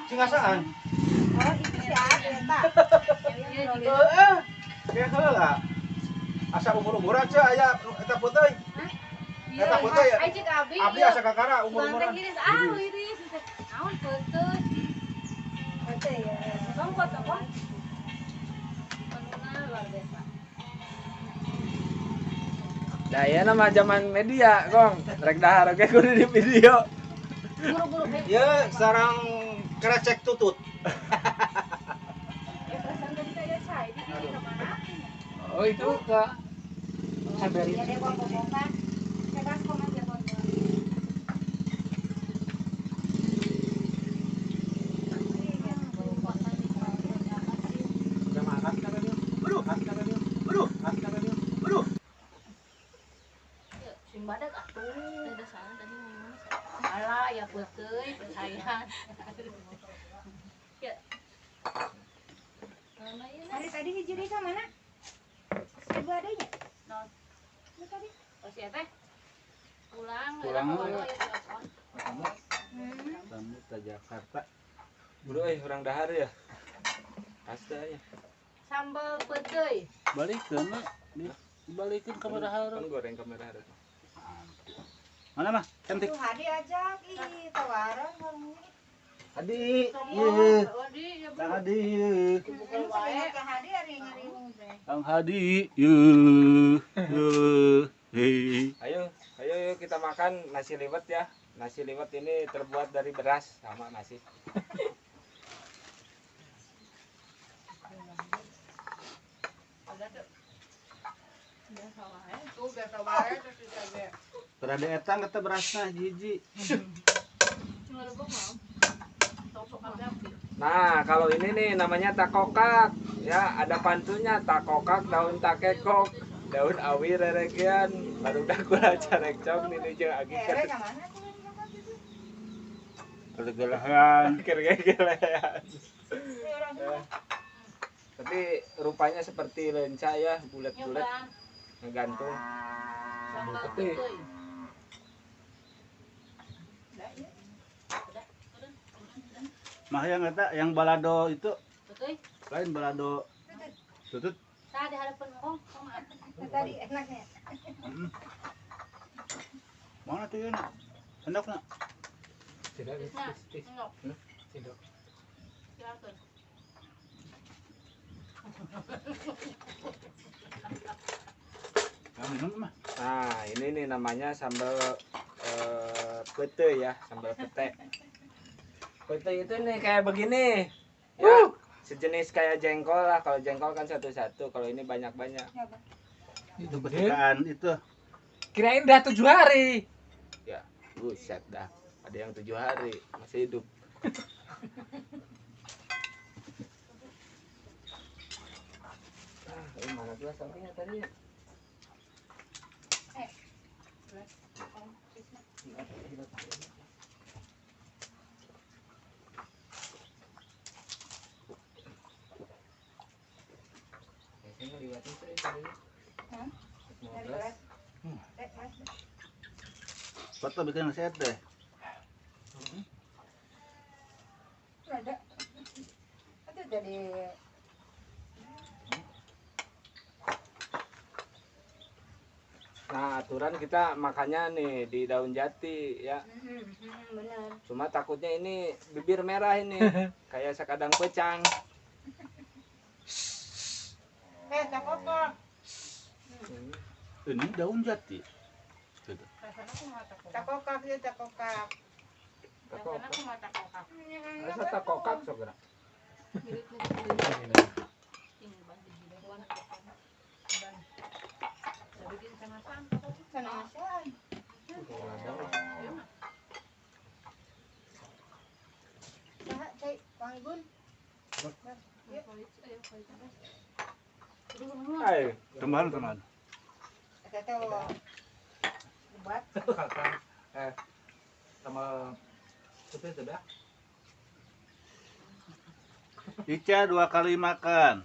Cingasaan. Oh, itu si Ade eta. Heeh. Ke heula. Asa umur-umuran ceu aya eta puteuy. Eta puteuy. Ai cik abi. Abdi asa kakara umur-umuran. Iris, ah iris. Naon puteuy. Puteuy ya. Tongkot apa? Penuna luar biasa. Nah, ya nama zaman media, Kong. Rek dahar oge kudu di video. Buru-buru. Ya, sarang krecek tutut. Ya perasaan tadi kayak cai di sini kemana? Oh, itu ke Ya deh bongkok-bongkan. Saya komen ya bongkok. Udah makan katanya. Aduh, katanya. Aduh, katanya. Aduh. Sing badak atuh. Ada salah tadi ngomong. Alah ya puteuy percaya. Ya. Mana ya? Hari tadi hiji deui ka mana? Ibu adanya? Non. Itu tadi. Oh si teh. Pulang, Pulang. Hmm. Tamu ke Jakarta. Bro, urang dahar ya. Pasti ya. Sambal puteuy. Balikeun we. Balikeun ka Madahar. Kan goreng kamera harus. Mana mah? Cantik. Tuh Hadi ajak, ih tawaran kamu. Hadi. Ye. Odi ya Kang Hadi. Ye. Ini saya ke Hadi hari ngariung teh. Kang Hadi. Ye. Ye. Hei. Ayo, ayo yuk kita makan nasi liwet ya. Nasi liwet ini terbuat dari beras sama nasi. Tuh biasa wae terus dicabe. Berada etang kata berasna hiji. Nah, kalau ini nih namanya takokak. Ya, ada pantunnya takokak daun takekok, daun awi reregian, baru dah gula carekcok nini jeung agi Eh, ka mana tuh makan itu? Kegelahan. keur gelean. Ini orang semua. Tapi rupanya seperti lenca ya, bulat-bulat Nyoba ngegantung. sambal Putih. puteuy. Mah yang kata yang balado itu Puteuy. lain balado tutut. Tah di hadapan kong, kong Itu tadi enaknya. Mana tuh ya nak? Enak nak? Tidak, Nah, enggak. Tidak. Silakan. Ya, minum mah. Nah, ini nih namanya sambal pete ya, sambal pete. Pete itu nih kayak begini. Ya, sejenis kayak jengkol lah. Kalau jengkol kan satu-satu, kalau ini banyak-banyak. Itu kesukaan itu. Kirain udah 7 hari. Ya, buset dah. Ada yang 7 hari masih hidup. Ah, ini mana tuh sampingnya tadi ya? Biasanya ngeliwatin tuh ya, tadi. Hah? 15. Eh, Mas. Foto bikin nasihat deh. Ada. Itu jadi Nah, aturan kita makannya nih di daun jati ya. Benar. Cuma takutnya ini bibir merah ini, kayak sekadang pecang. Eh, takokak. Ini daun jati. Gitu. Takokak ya takokak. Takokak. Aku mau takokak. Masa takokak sok gerak? Sana masaan. Saha cai Pangbun. Ayo. Tambahan tambahan. Eta teh obat. Sama putih sudah. Ica 2 kali makan.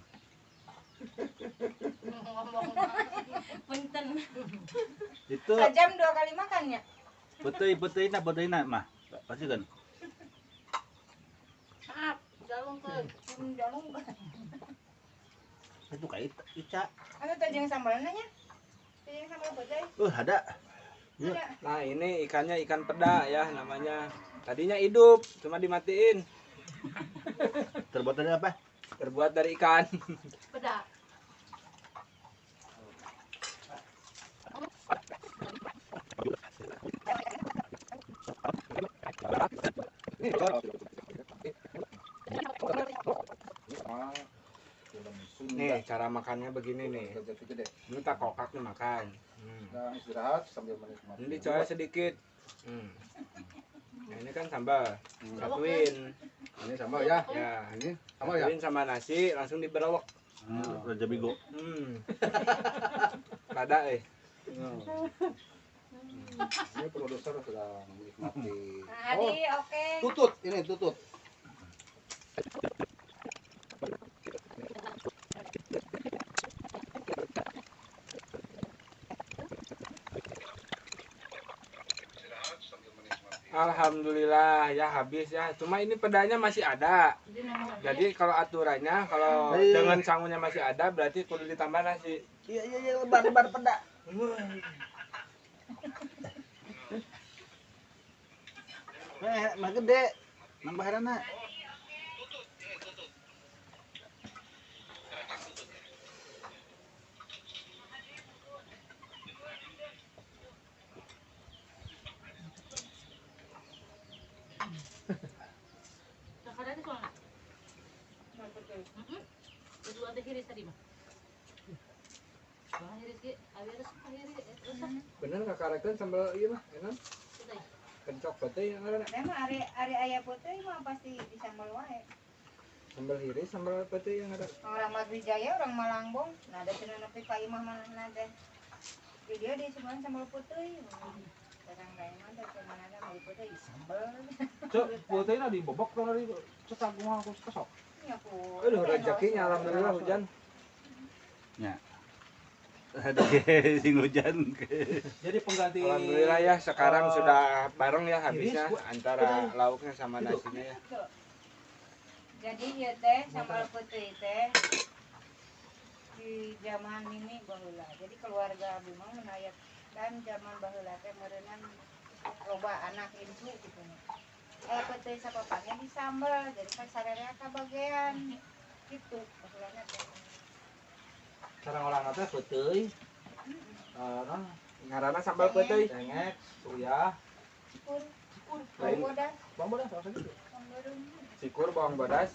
Punten. Itu Sejam 2 kali makan ya? putih putih nak mah. Pasti kan. Pun jalung. Itu kayak Ica. Anu teh jeung sambalna nya. Teh jeung sambal peuteuy. Ada. Iya. Nah, ini ikannya ikan peda ya namanya. Tadinya hidup, cuma dimatiin. Terbuat dari apa? Terbuat dari ikan. Peda. Nih, cara makannya begini nih. Ini tak kokak nih makan. Nah, istirahat sambil menikmati. Ini dicoba sedikit. Nah, ini kan sambal. Satuin. Ini sambal ya. Ya, ini sambal ya. Satuin sama nasi langsung diberowok. Raja Bigo. Rada Ini produser sedang menikmati. Nah, Adi, oke. Tutut, ini tutut. Alhamdulillah ya habis ya. Cuma ini pedanya masih ada. Jadi kalau aturannya kalau dengan sangunya masih ada berarti kudu ditambah nasi. Iya iya iya, lebar-lebar peda. Mah gede. Nambah rana. Bener kakarekeun sambal ieu mah enak. Kencok peuteuy ngaranna. Memang ari aya peuteuy mah pasti di sambal wae. Sambal hiris, sambal peuteuy yang ada. Orang Madwijaya, orang Malangbong, nah ada cenah nepi ka imah manehna teh. Di dia di sebelah sambal peuteuy. Datang ka imah teh kumanana meuli peuteuy sambal. Cek, peuteuy dibobok tong dari cetak kumaha ku kesok. Nya ku. Aduh rezekinya alhamdulillah hujan. Ya. Ada sing hujan. Jadi pengganti. Alhamdulillah ya sekarang sudah bareng ya habisnya antara lauknya sama nasinya ya. Jadi ya teh sambal peuteuy teh di zaman mimi baheula. Jadi keluarga abdi mah mun aya dan zaman baheula teh meureunan loba anak incu kitu nya. Peuteuy sapapatnya disambel jadi kan sarerea kabagean gitu baheulana teh. Cara ngolahna teh peuteuy. Ngaranna sambal peuteuy. Cengek, uyah, cikur, bawang bodas. Bawang bodas salah gitu. Cikur, bawang bodas.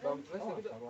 Bawang bodas.